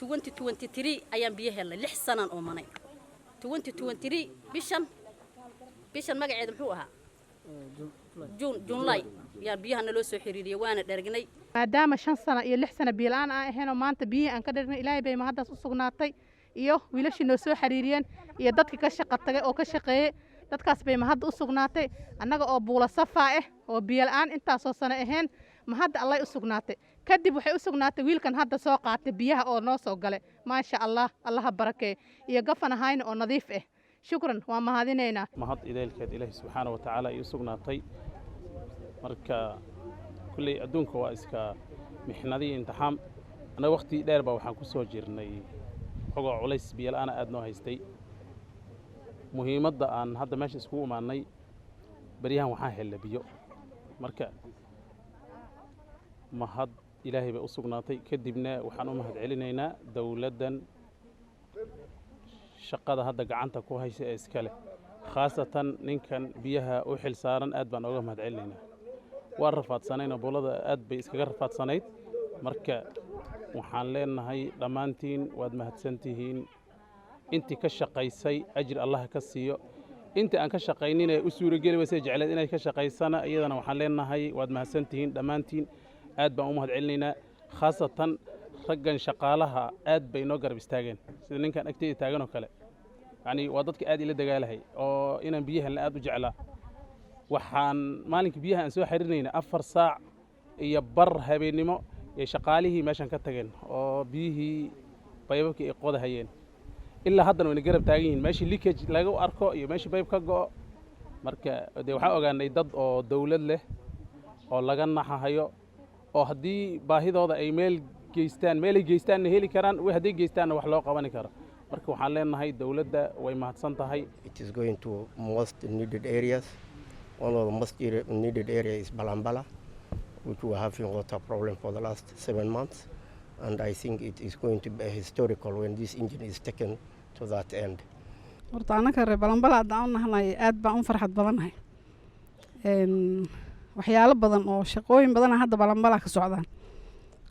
2023 ayaan biyo helnay. 6 sanaan oomanay. 2023 bishan magaceeda muxuu ahaa? Juun, July yaa biyaha naloo soo xiriiriyey, waana dhergnay. Maadaama 5 sano iyo 6 sano biyo la-aan aan ahaynoo maanta biyihii aan ka dhergnay, Ilaahay bay mahaddaas u sugnaatay iyo wiilashii noo soo xiriiriyeen iyo dadkii ka shaqa tagay oo ka shaqeeyey. Dadkaas bay mahadda u sugnaatay. Annaga oo Buula Safaa ah oo biyo la-aan intaasoo sano ahayn, mahadda Allay u sugnaatay. Kadib waxay u sugnaatay wiilkan hadda soo qaatay biyaha oo noo soo galay. Maasha Allah, Allaha barakeey, iyo governor-hayna oo nadiif ah. Shukran, waa mahadinaynaa. Mahad ideelkeed Ilaahi subxaana wa tacaala ay u sugnaatay. Marka kulley adduunka waa iska mixnadii imtixaam. Annaga wakhti dheer baa waxaan ku soo jirnay xogoo culays biyo la'aana aad noo haystay. Muhiimadda aan hadda meesha iskugu imaannay, beryahan waxaan helnay biyo. Marka mahad Ilaahay bay u sugnaatay. Kadibna waxaan u mahad celinaynaa dowladdan shaqada hadda gacanta ku haysa ee iska leh, khaasatan ninkan biyaha u xil saaran. Aad baan oga mahad celinaynaa. Waa rafaadsanayn, buulada aad bay iskaga rafaadsanayd. Marka waxaan leenahay dhammaantiin waad mahadsantihiin. Intii ka shaqaysay ajir Allaha ka siiyo. Intii aan ka shaqaynin ee u suurageli waysay jecleed inay ka shaqaysana, iyadana waxaan leenahay waad mahadsantihiin dhammaantiin. Aad baan u mahad celinaynaa, khaasatan raggan shaqaalaha, aad bay noo garab istaageen, sida ninkan agteyda taagan oo kale. Yacni waa dadka aad ila dagaalahay oo inaan biyo helna aad u jeclaa. Waxaan maalinkii biyaha aan soo xiriirnayna 4 saac iyo bar habeennimo ee shaqaalihii meeshan ka tageen oo biyihii baybabkii ay qodahayeen. Ilaa haddana wayna garab taagan yihiin meeshii leakage laga arko iyo meeshii bayb ka go'o. Marka dee waxaan ogaanay dad oo dawlad leh oo laga naxahayo, oo haddii baahidooda ay meel geystaan, meelay geystaanna heli karaan, hadday geystaanna wax loo qabani karo. Marka waxaan leenahay dawladda way mahadsan tahay. It is going to most needed areas. One of the most needed area is Balambala, which we were having water problem for the last 7 months. And I think it is going to be historical when this engine is taken to that end. Horta annaka reer Balanbala haddaan u nahnay, aad baan u farxad badannahay. Waxyaalo badan oo shaqooyin badana hadda Balanbala ka socdaan.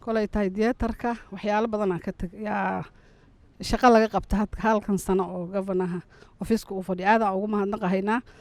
Kolay tahay theatre-ka, waxyaalo badanaa ka tag yaa shaqo laga qabta halkan sano oo governor-ha ofiiska uu fadhiyo. Aadaan ugu mahadnaqahaynaa.